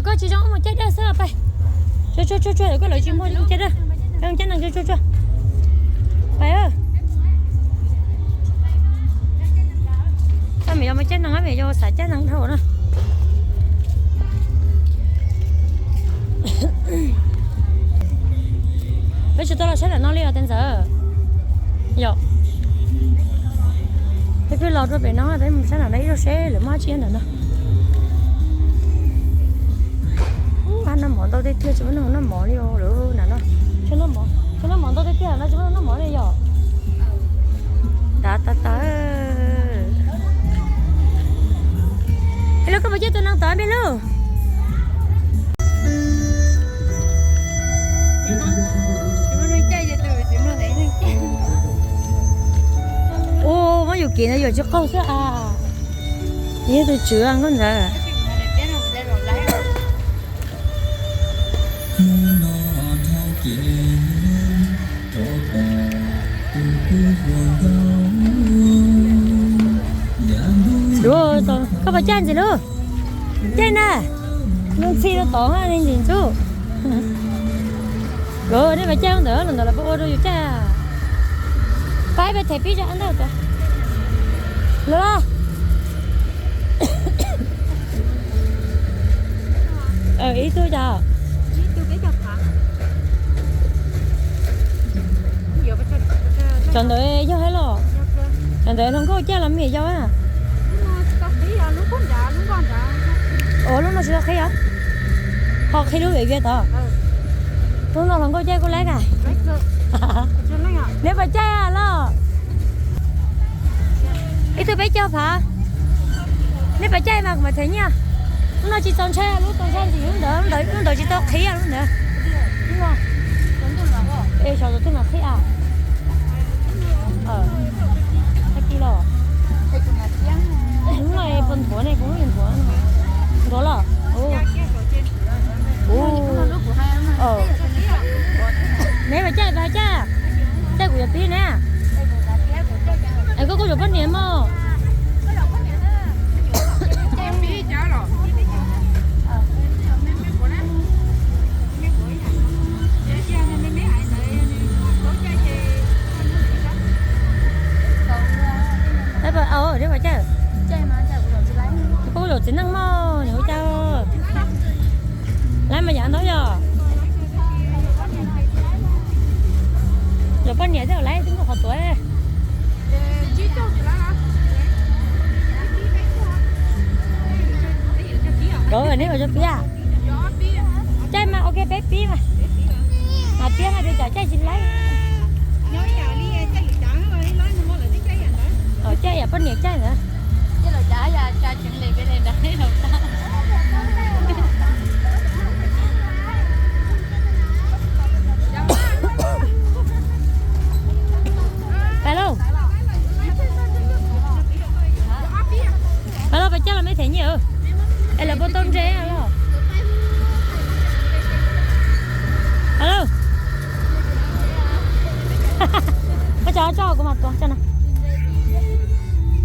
Koj tsis zoo mus caij dawb xwb pais. Tsuag tsuag tsuag tsuag, koj lawv tsis muaj caij dawb. Peb mus caij nees tsuag tsuag tsuag. Pais. Koj me yog mus caij nees, me yog xav caij nees dhau na. Peb tsis tau los sab ntawm no li os tes ntxawm. Yog peb pheej los rau pem no, peb mus sab ntawm no ib zaug seb lawv muaj dab tsi ntawm no. Ub, noj mov ntau tiag tiag, tsis muaj neeg noj mov li os lawm na no. Tsis noj mov, tsis noj mov ntau tiag tiag no, tsis muaj neeg noj mov li yom. Ntav tas tas. Peb lub, koj puas caij tus nees tod peb lub? Ua, muab yus kev no yuav tsis qaug xwb as. Yog tus tswv nkauj ntxawm. Koj puas caij ntxiv lub? Caij na. Lub ntxhi rau tod ne ntxim ntxub. Los nej puas caij ntawd, los ntawd los puas ua rau yus caij. Pab peb them pib zaj ntawd. Los. Ib tug cas? Cov ntawd yog hais los? Cov ntawd hluas nkauj caij los me nyuam yau na? Ua lub no tsis tau qhib os? Ho qhib lub viv vias tod. Lub no hluas nkauj caij kuj laib na. Neb puas caij los? Ib tug peb caug phav. Neb puas caij mas kuv mam them nyiaj. Lub no tsis txaus ntshai, lub txaus ntshai ntxiv lub ntawd, lub ntawd tsis tau qhib lub ntawd. Xyov tus twg mam qhib a. Qhib los. Lub no puas nthuav ne, kuv lub nthuav. Nthuav los. Neb puas caij, puas caij? Caij kuv yuav pib ne. Es koj kuj yuav poj niam mog. Koj kuj yuav txiv neej mog, nws ua cas. Laib mas yav ntau yog. Yuav poj niam thiab laib twb muaj qhov tuav. Neb ua cov pib. Caij mas ok peb pib mas. Mas pib mas peb cov caij tsis laib. Caij yam poj niam caij ntawd. Pais lauj. Pais lauj, pais caij los me them nyiaj. Es lawv puas tau nres los? Pais lauj. Koj tso tso kuv mam tuav tso na.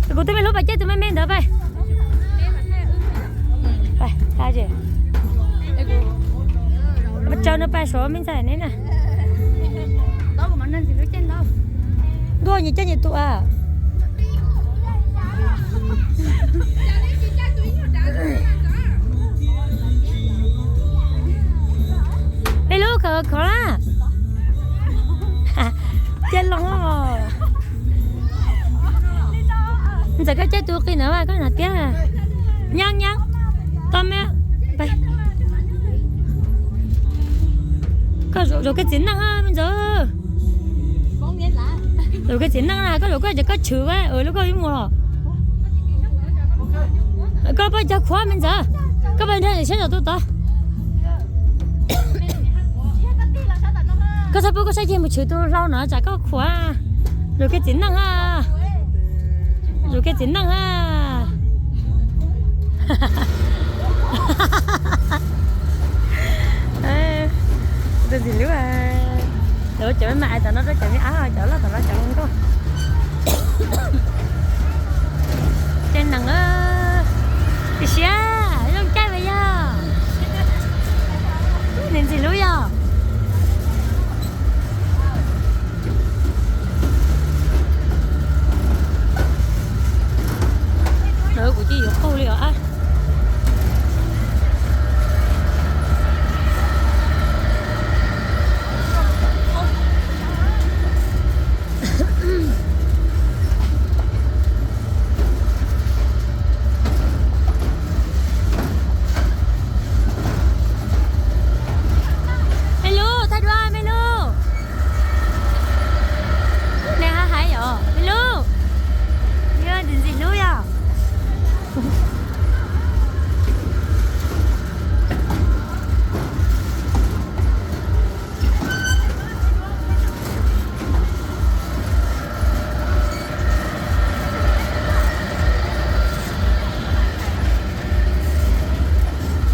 Kuv twb me lub pais caij tus me me ntawd pais. Pais, tsa no pais suav me ntxhais neb na. Ntuj, nyias caij nyias tus a. Peb lub khov khov na. Caij loo. Ntxawm koj caij tus qis ntawd mas koj hnav tiab. Nyab nyab. Tau me. Koj zaum koj txiv neej me ntxawm. Zaum koj txiv neej na, koj zaum koj ces koj tshwm lub koj ib muag los. Koj poj cog khuav me ntxawm. Koj poj nrog siab zom tus tod. Koj txhob pub koj saib ceg mus tshwm tus hlau no tsam koj khuav. Zaum koj txiv neej a. Zaum koj txiv neej a. Tus ntxim hlub, lawv cov me me hais tom no rau cov me ab, cov loj tom no cov hluas nkauj. Caij nees na. Tiam sis zoo caij mas yog. Kuv cia yuav qaug li os. Mej lub, thaij duab mej lub. Nws hais hais yom mej lub. Yog ntxim ntxim hlub yog.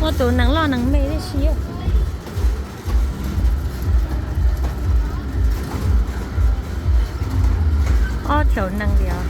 Muaj tus nees loj nees me tib si. Ob txhiab nees li os.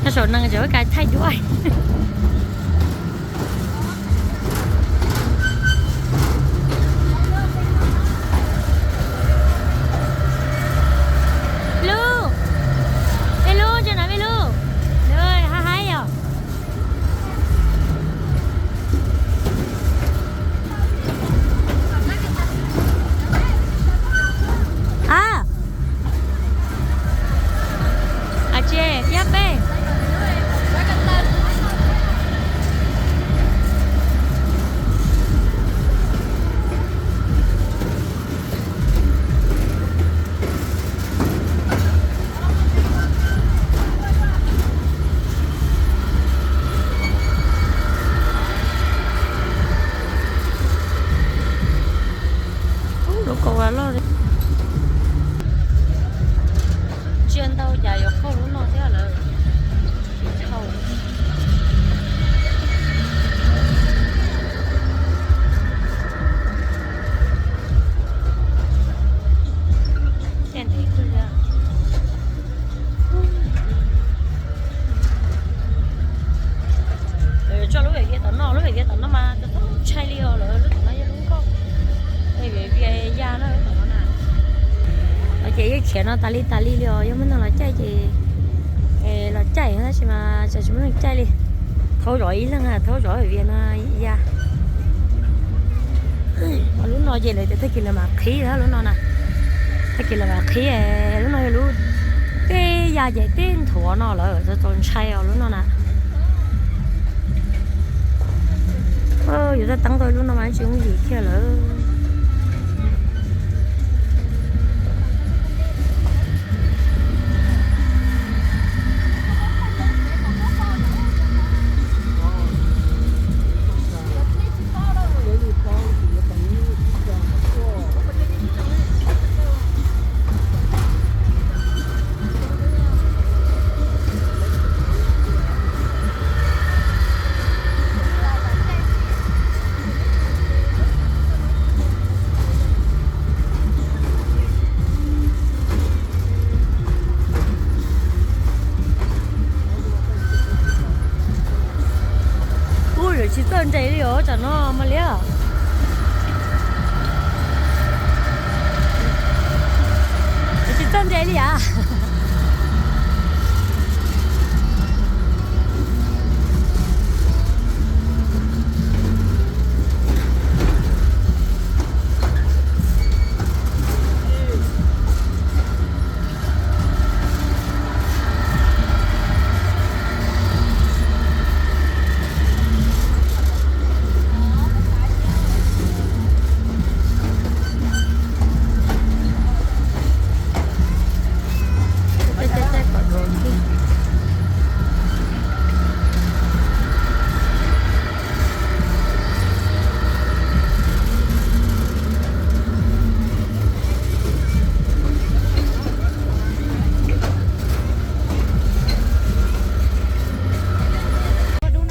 Nyob saum nees tseem ua kas thaij duab. Lub, mej lub, ntsia na mej lub. Lub hais hais yom. A, a tse, yab peb. Lub kaus loj li. Ntsia ntau cas yuav qaug lub no thiab lawm. Tso lub vem vias tom no, lub vem vias tom no mas txaus ntshai li os, lawv lub tom no yog lub nkoj, vem vias ya na tom no na. Ces yeej khiav no tas li tas li li os, yog muaj neeg los caij ces los caij tab sis mas tsis muaj neeg caij li. Thaub zov ib leeg, thaub zov vem vias no ya. Lub no ces lawv tias tag kis lawv mam qhib lub no na. Tag kis lawv mam qhib, lub no yog lub teb ya ces teb nthuav no lawm, txaus ntshai os lub no na. Yus tab teeb tau lub no mas tsis yooj yim kiag lawm. Ub, yuav tsis txawj nres li os tsam no mas liab. Yuav tsis txawj nres li as.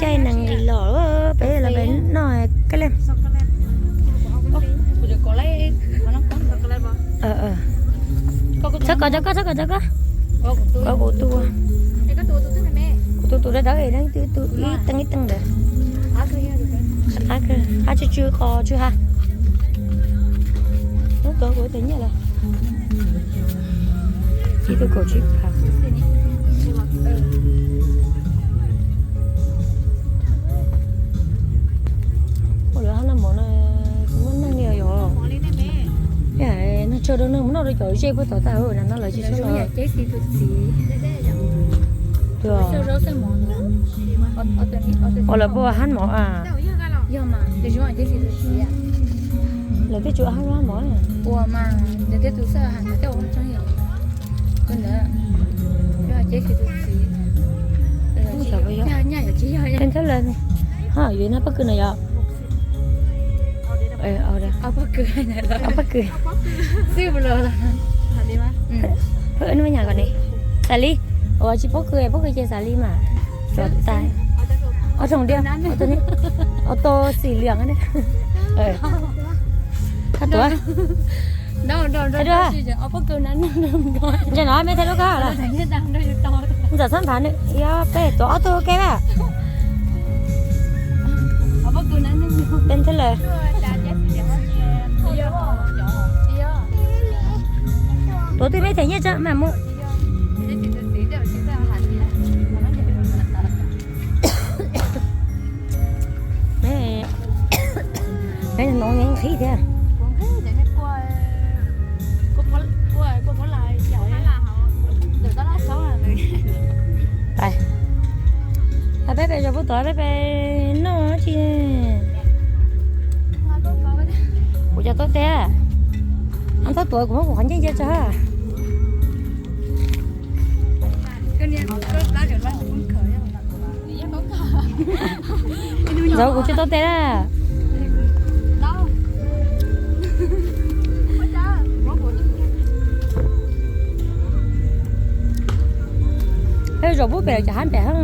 Caij nees Koj li. Txhob kov cov koj, txhob kov cov koj. Kov kuv tus. Kuv tus tus dawb dawb, ib teej ib teej ntawd. Qab tsw tsw qos tsw ha. Lub tuav kuv tus nyiaj lawm. Ib tug kaum tsib phav. Ua lawv hab noj mov no, muaj neeg li yog. Neeg tsawg rau neeg mus noj rau cov zej puag tom tag na, no lawv tsis tshua los. Ua lawv puas hab mov a? Lawv twb tsis hab mov. Peb ntxhab lawm, ho yuav noj pob kws no yog? Pob kws. Pheej nyam kom ne, xav li, ua tsis pob kws, pob kws ces xav li mas. Tsuav tas. Ob tug diaj, ob tug xim liam. Thaj tuav. Ntse no me thaij lub koj lawm. Ntxawm txhob nphav nws, yog peb tuav ob tug ua ke na. Peb ntxhab lawm. Tuav twg peb them nyiaj tso mam mus. Peb no nqhis thiab. Peb pem zos puag tod peb pem noj tsi. Kuv cov tau tes, txhob tuav, kuv muab kuv qhov ncej cia tso. Ntxawm kuv tsis tau tes na. Peb zos puag pem lawv cov hab pem heev.